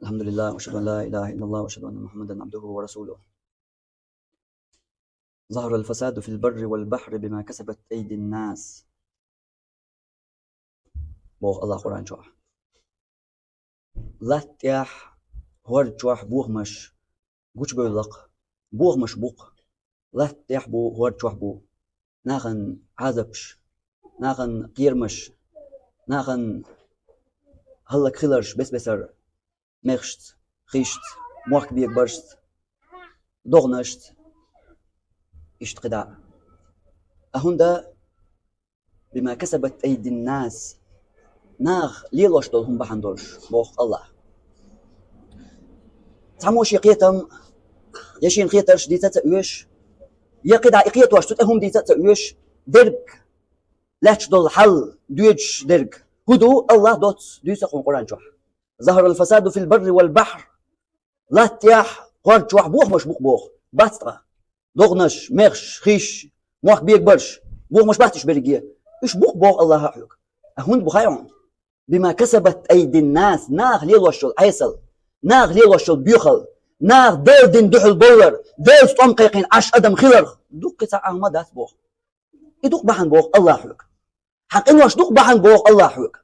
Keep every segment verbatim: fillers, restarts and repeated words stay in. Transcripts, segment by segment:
الحمد لله، وأشهد أن لا إله إلا الله، وأشهد أن محمدا عبده ورسوله. ظهر الفساد في البر والبحر بما كسبت أيدي الناس. Боху Аллах Къуръан чохь. Латта тӀехь, хӀорда чохь бохамаш гучубевлла-кх, бохамаш бу-кх. Латта тӀехь бу, хӀорда чохь бу. Нахана Ӏазапаш, нахана кхерамаш, нахана хӀаллакьхиларш бес-бесара, мехашца, хишца, мохк бегабаршца, догӀанашца, иштта кхидӀа а. А хӀунда بما كسبت أيدي الناس, наха лелош долу хӀума бахьана долуш, боху Аллах. Цхьаммо шен кхетам я шен хетарш дийца а ца оьшу, я кхидӀа и кхетош цу тӀе хӀума дийца а ца оьшу, дерг, лаьтташ долу хьал доьдуш дерг хӀун ду, Аллах доцца дуьйцу хьуна Къуръан чохь. ظهر الفساد في البر والبحر. Латта тӀехь, хӀорда чохь бохамаш бу-кх боху, бац ткъа. ДогӀанаш, мехаш, хиш, мохк бегабарш, бохамаш бац уьш берриге. Уьш бу-кх боху Аллаха хьоьга. А хӀунда бу хаьий хьуна? بما كسبت أيدي الناس, наха лелош йолу Ӏесалла, наха лелош йолу боьхалла, наха Дала дина дуьхьал бовлар, Делаца тӀом кхайкхийна Ӏаш адам хиларх, дуккха цхьа а хӀума дац боху. И ду-кх бахьана боху Аллах хьоьга. Хьан къинош ду-кх бахьана боху Аллах хьоьга.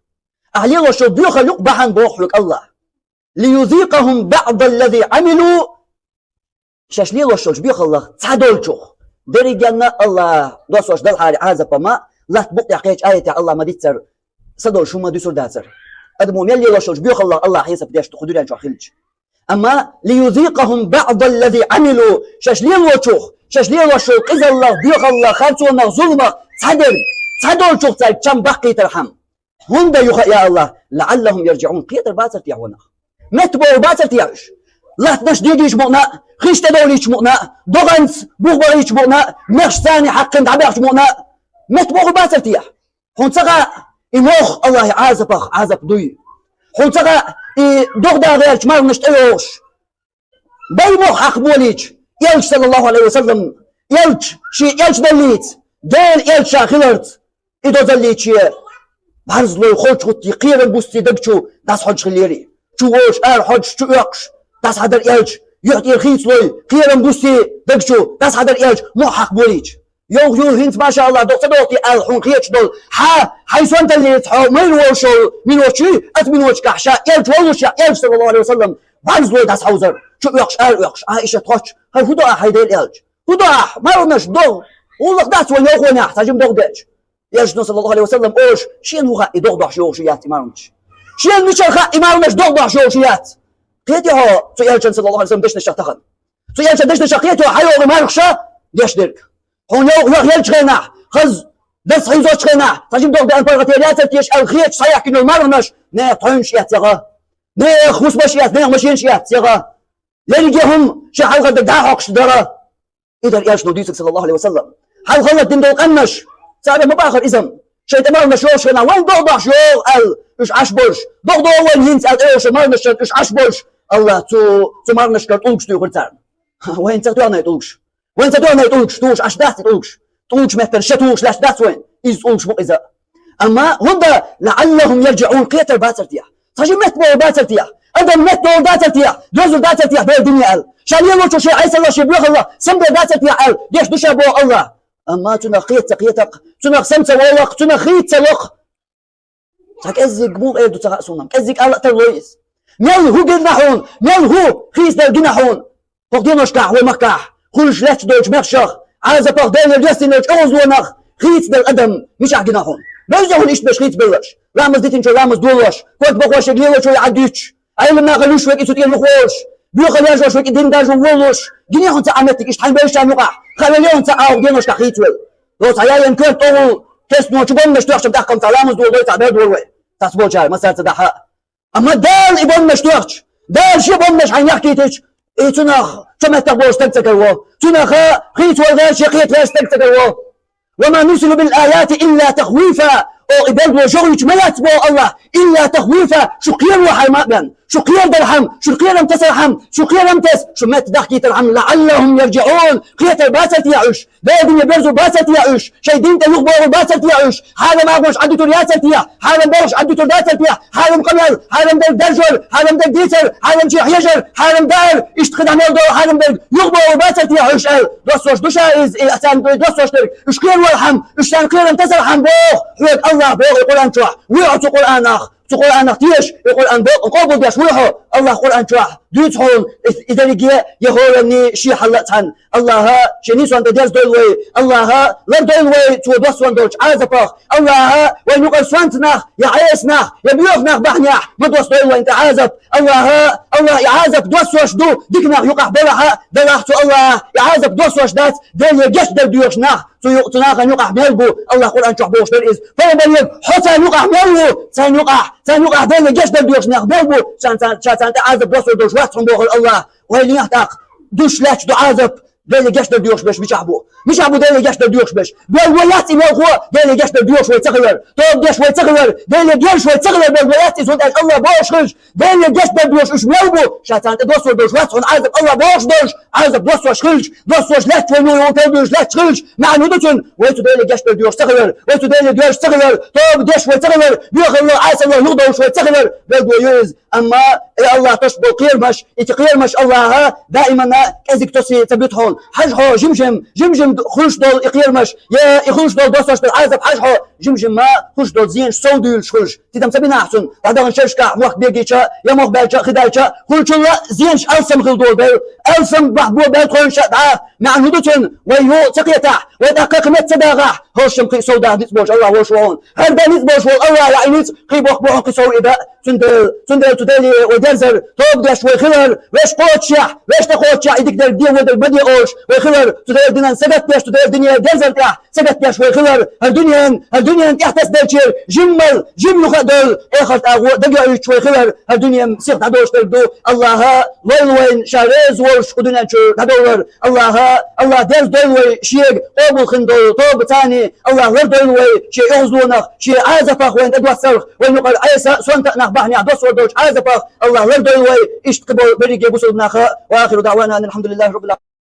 Ахьа лелош йолу боьхалла ю-кх бахьана боху хьоьга Аллах. ليذيقهم بعض الذي عملوا. Шаьш лелош йолчу боьхаллах цхьадолчух. Дерригенна Аллах доссош далахьара Ӏазап ма, латта букъ тӀехь кхечу аятехь Аллах ма-диццара, са долуш хӀума дуьсур дацара. Адамо мел лелош йолчу боьхаллах Аллах хьесап деш ду кху дуьнен чохь хилча. Амма ليذيقهم بعض الذي عملوا, шаьш лелочух, шаьш лелош йолу къизаллах, боьхаллах, харцонах, зуламах цхьадерг, цхьадолчух цаьрга чам баккхийтархьама. ХӀунда юха, я Аллах, لعلهم يرجعون, кхетар бацара техьа ванах? Меттабохур бацара техьа уьш? Латтанаш дегийча мукъана а, хиш тӀедовлийча мукъана а, догӀанца бух бахийча мукъана а, мехаш царна хьаккхина дӀабаьхча мукъана а, меттабохур бацара техьа? Хьуна ца хаьа, и мох Аллахьан Ӏазапах Ӏазап дуй? Хьуна ца хаьа, и догӀа да гӀерташ марханаш тӀейогӀуш, бай мох хьакхаболийча, Элча, саллаллаху Ӏалайхи ва саллам, Элча, шен Элча даллийца, Делан Элча ша хиларца, и дозаллийча, бӀарзлой, холчу хӀуттий, кхерам бустий даг чу дӀасахьоьжуш хиллера. Чу волуш, ара хьоьжуш, чу оьккхуш дӀасахьадар Элча, юьхь тӀера хийцалой, кхерам бустий даг чу дӀасахьадар Элча, мох хьакхаболийча. Йовха ю хӀинца, машаАллахӀ, доккха ца дохкий аьлла, хьуна хеташ долу, хьан, хьайн сонталлица хьо майра волуш волу миночий, аса миночкахь ша Элча воллушехь, Элча, саллаллаху Ӏалайхи ва саллам, бӀарзлой дӀасахьовзар, чу оьккхуш, ара оьккхуш, Ӏаишат хоттуш: «ХӀара хӀун до ахь, хьайн Делан Элча? ХӀун до ахь? Марханаш догӀа? ГӀуллакх дац вайн йовхонехь, цхьа жима догӀа дечу?» Элчано, саллаллаху Ӏалайхи ва саллам, олуш: «Шена хӀун хаьа, и догӀа дохьуш йогӀуш яц и марханаш? Шена мичара хаьа, и марханаш догӀа дохьуш йогӀуш яц?» Кхетий хьо цу Элчан, саллаллаху Ӏалайхи ва саллам, дешнашах тахана? Цу Элчан дешнашах кхетий хьо хьайогӀу и марханаша деш дерг? Хьуна йовха, йовха елчу хенахь, хаза дарс хьийзочу хенахь, цхьа жима догӀа деана паргӀатера яцара теша аьлла хеташ схьаяьхкина йолу марханаш, нехан тхьоьнаш эцна яха, нехан хӀусамаш эцна, нехан машенаш эцна яха, ерриге хӀума шен хьалхара дерг дӀа а хьокхуш дара. И дара Элчано дуьйцург, саллаллаху Ӏалайхи ва саллам. Хьалха хӀаллакдина долу къаьмнаш, цара ма бахара иза-м, шайн тӀе марханаш йолуш хенахь, вайн догӀа дохьуш йогӀу аьлла, уьш Ӏаш болуш, догӀа догӀу вайн хӀинца аьлла тӀейогӀуш йолу марханаш, уьш Ӏаш болуш, Аллах цу, цу марханашкара тӀулгаш туьйхира царна. Вайна ца тоьхна и тӀулгаш? Вайна ца тоьхна и тӀулгаш? Тухуш Ӏаш дац и тӀулгаш? ТӀулгаш меттана ша тухуш лаьтташ дац вайн? Иза тӀулгаш бу-кх иза. Амма хӀунда, لعلهم يرجعون, кхетар бацара техьа? Цхьа жима меттабовла бацара техьа? Адам меттадовла дацара техьа? Доьзал дацара техьа Делан дине аьлла? Ша лелочух шен Ӏесаллах, шен боьхаллах самабер дацара техьа аьлла, деш ду ша боху Аллах. Амма цунах кхета ца кхетакх, цунах сама ца волакх, цунах хийца ца локх. Цхьа кӀеззиг муха эр ду ца хаьа суна-м, кӀеззиг ала а тарлой иза. Мел хӀун гина хьуна, мел хӀун хийцаделла гина хьуна? ХӀокху деношкахь вайн махкахь хуьлуш лаьтташ долчу мехашах, Ӏазапах, Делера доьссина йолчу оьгӀазлонах хийцаделла адам мичахь гина хьуна? Бевзий хьуна иштта берш хийцабелларш? Ламаз дитинчо ламаз долош, корта бахош верг лелочо яхьа дуьтуш, Ӏелам наха луьйш верг и цу тӀера юхаволуш, боьхалла яьржош верг и дин даржо волуш, гиний хьуна цхьа а меттиг иштта хьайн бевзачарна юкъахь? Хаа велий хьуна цхьа а хӀокху деношкахь хийцавелла? Ло цхьа яйъина коьрта тӀе гӀур, кестано чу бомбанаш тоьхча, тӀаккха-м цхьа ламаз дола дой, цхьа бер дора вай, цхьацца болчара массаьрца дахьа а. Амма Дала и бомбанаш тоьхча, Дала шен бомбанаш хьайна яхкийтича, и цунах цу меттах болуш стаг ца караво, цунах хийцавала гӀерташ я кхета гӀерташ стаг ца караво. وما نرسل بالآيات إلا تخويفا. Оха и билгало жагӀуьйтуш ма яц, боху Аллах, إلا تخويفا, шу кхеро хьайна ма а бен. Шу кхердар хӀама, шу кхерам тасар хӀама, шу кхерам таса, шу метта дахкийтар хӀама, لعلهم يرجعون, кхетар бацар те уьш, Даьла дине берзо бацар те уьш, шоай дин тӀа юхабогӀур бацар те уьш, хьарам агӀонаш Ӏаддутур яцар те, хьарам болхаш Ӏаддутур дацар те, хьарам къамаьл, хьарам дерг даржор, хьарам дерг дийцар, хьарам чу хьежар, хьарам даар, иштта кхидӀа мел дола хьарам дерг юхабогӀур бацар те уьш аьлла, доссош ду ша из, и царна доссош дерг, уьш кхеравар хӀама, уьш царна кхерам тасар хӀама боху хьоьга АллахӀа боху и Къуръан чохь, вуьйхьа цу Къуръанах. Цу Къуръанах теша, и Къуръан бокъон къобалдеш вуй хьо, АллахӀа Къуръан чохь дуьйцу хьуна, и, и дерриге, я хӀоранний шен хьал а цхьаьна. АллахӀа шен нийсонна тӀе дерзадойла вай, АллахӀа лардойла вай цо доссонна долчу Ӏазапах, АллахӀа вайн юкъара сонтанах, я Ӏесанах, я боьханах бахьанехь ма доссадойла вайна тӀе Ӏазап. АллахӀа, АллахӀа и Ӏазап доссош ду, диканах юкъахь балахь а, далахь цу АллахӀа, и Ӏазап доссош дац, Деле гечдар доьхуш нах, Цу ю-, цу нахана юкъахь мел бу, АллахӀа Къуръан чохь бохуш дара иза. Пайхамар, хьо царна юкъахь мел ву, царна юкъахь, царна юкъахь Деле гечдар доьхуш нах мел бу, ша царна, ша царна тӀе Ӏазап доссор долуш вац хьуна бохура АллахӀа. Вай лехьа тӀаккха дуьйцуш лаьтташ ду Ӏазап, Деле гечдар доьхуш берш мичахь бу? Мичахь бу Деле гечдар доьхуш берш? Бел вай яц и мелхо, Деле гечдар доьхуш вай ца хилар, тоба деш вай ца хилар, Деле герш вай ца хилар, бел вай яц и, цундела АллахӀа бохуш хилча, Деле гечдар доьхуш уьш мел бу, ша царна тӀе доссор долуш вац хьуна Ӏазап, АллахӀа бохуш долуш, Ӏазап доссош хилча, доссош лаьтташ вай муха юкъа товдуьйш лаьтташ хилча, маьӀна хӀун ду цуьнан? Вай цу Деле гечдар доьхуш ца хилар, вай цу Деле доьрзуш ца хилар, тоба деш вай ца хилар, боьхалла, Ӏесалла юхадовлуш вай ца хилар, бел вай ю иза. Амма, эй АллахӀ, тосуш болу кхерамаш, и кхерамаш АллахӀа даимана кӀезиг тосий ца буьту хьуна. Хьажа хьо жим-жим, жим-жим хуьлуш долу и кхерамаш, я и хуьлуш долу доссош долу Ӏазап хьажа хьо, жим-жимма хуьлуш долу зенаш совдуьйлуш хуьлуш. Тидам ца бина ахь цунна, дӀадахана шерашкахь мохк бегийча, я мохк баьлча, хи даьлча, хуьлучулла зенаш алсам хила долу бел, алсам бахьа бо бел тхойна ша дӀа, маьӀна хӀун ду цуьнан? Вай юкъа ца кхетахь, вай тӀаккха кхин метта ца дахахь, хӀорш-м кхин сов даха ницкъ болуш АллахӀ волуш ву хьуна. ХӀара дан ницкъ болуш волу АллахӀ яа ницкъ, кхин боху боху кхин сов и дан. Цундела, цундела цу Деле вай дерзар, тоба деш вай хилар, вешан кхочушехь, вешан тӀекхочушехь, и дика дерг де, вон дерг ма де олуш вай хилар, цу Делан динан сагатдеш, цу Делан дине дерзар тӀехь, сагатдеш вай хилар, хӀара дуьненан, хӀара дуьненан тӀехь тасаделчера жиммал, жим юха а долу, эхарт агӀо дагайоуьйтуш вай хилар, хӀара дуьне сиха дӀадолуш дерг ду. АллахӀа лойла вайна ша реза волуш кху дуьнен чуьра дӀадовлар. АллахӀа, АллахӀа дерзадойла вай шега къобал хин долу тоба царний, АллахӀа лардойла вай шен оьгӀазлонах, шен Ӏазапах вайна тӀедоссарх, вайн юкъара Ӏеса, сонта а нах бахьанехь доссор долчу Ӏазапах, АллахӀа лардойла вай, иштта кхин болу берриге бусалба наха, ва ахиру даӀвана анил хьамдулиллахӀи раббил